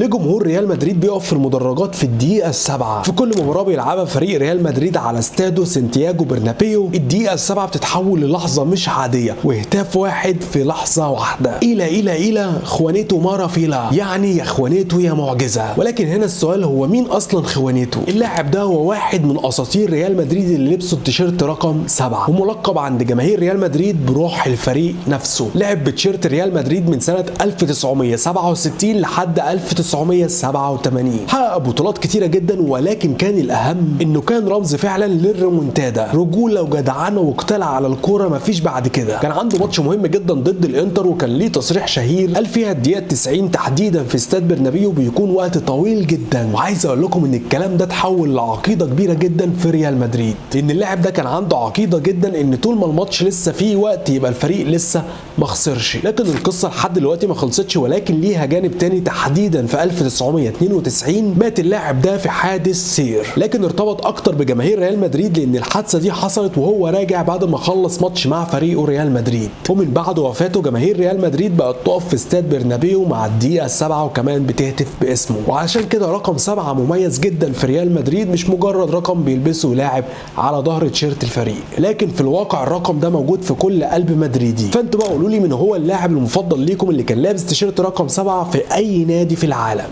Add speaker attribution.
Speaker 1: لجمهور ريال مدريد بيقف في المدرجات في الدقيقة 7 في كل مباراة بيلعبها فريق ريال مدريد على استادو سانتياغو برنابيو. الدقيقة 7 بتتحول للحظة مش عادية وهتاف واحد في لحظة واحدة، إلى إلى إلى خوانيتو مارافيلا، يعني يا خوانيتو يا معجزة. ولكن هنا السؤال، هو مين أصلا خوانيتو؟ اللاعب ده هو واحد من أساطير ريال مدريد اللي لبسوا التيشيرت رقم 7 وملقب عند جماهير ريال مدريد بروح الفريق نفسه. لعب بتيشيرت ريال مدريد من سنة 1967 لحد 1987، حقق بطولات كتيرة جدا، ولكن كان الأهم إنه كان رمز فعلا للريمونتادا، رجولة وجدعنة وقتال على الكورة مفيش بعد كده. كان عنده ماتش مهم جدا ضد الانتر، وكان ليه تصريح شهير قال فيها الدقيقة 90 تحديدا في استاد برنابيو بيكون وقت طويل جدا. وعايز اقول لكم ان الكلام ده اتحول لعقيدة كبيرة جدا في ريال مدريد، لان اللاعب ده كان عنده عقيدة جدا ان طول ما الماتش لسه فيه وقت يبقى الفريق لسه ما خسرش. لكن القصة لحد دلوقتي ما خلصتش، ولكن ليها جانب تاني. تحديدا في 1992 مات اللاعب ده في حادث سير، لكن ارتبط اكتر بجماهير ريال مدريد لان الحادثة دي حصلت وهو راجع بعد ما خلص ماتش مع فريقه ريال مدريد. ومن بعد وفاته جماهير ريال مدريد بقت تقف في استاد برنابيو مع الدقيقة 7 وكمان بتهتف باسمه. وعشان كده رقم 7 مميز جدا في ريال مدريد، مش مجرد رقم بيلبسه لاعب على ظهر تيشيرت الفريق، لكن في الواقع الرقم ده موجود في كل قلب مدريدي. فانتوا بقى قولوا لي من هو اللاعب المفضل ليكم اللي كان لابس تيشيرت رقم 7 في اي نادي في العالم.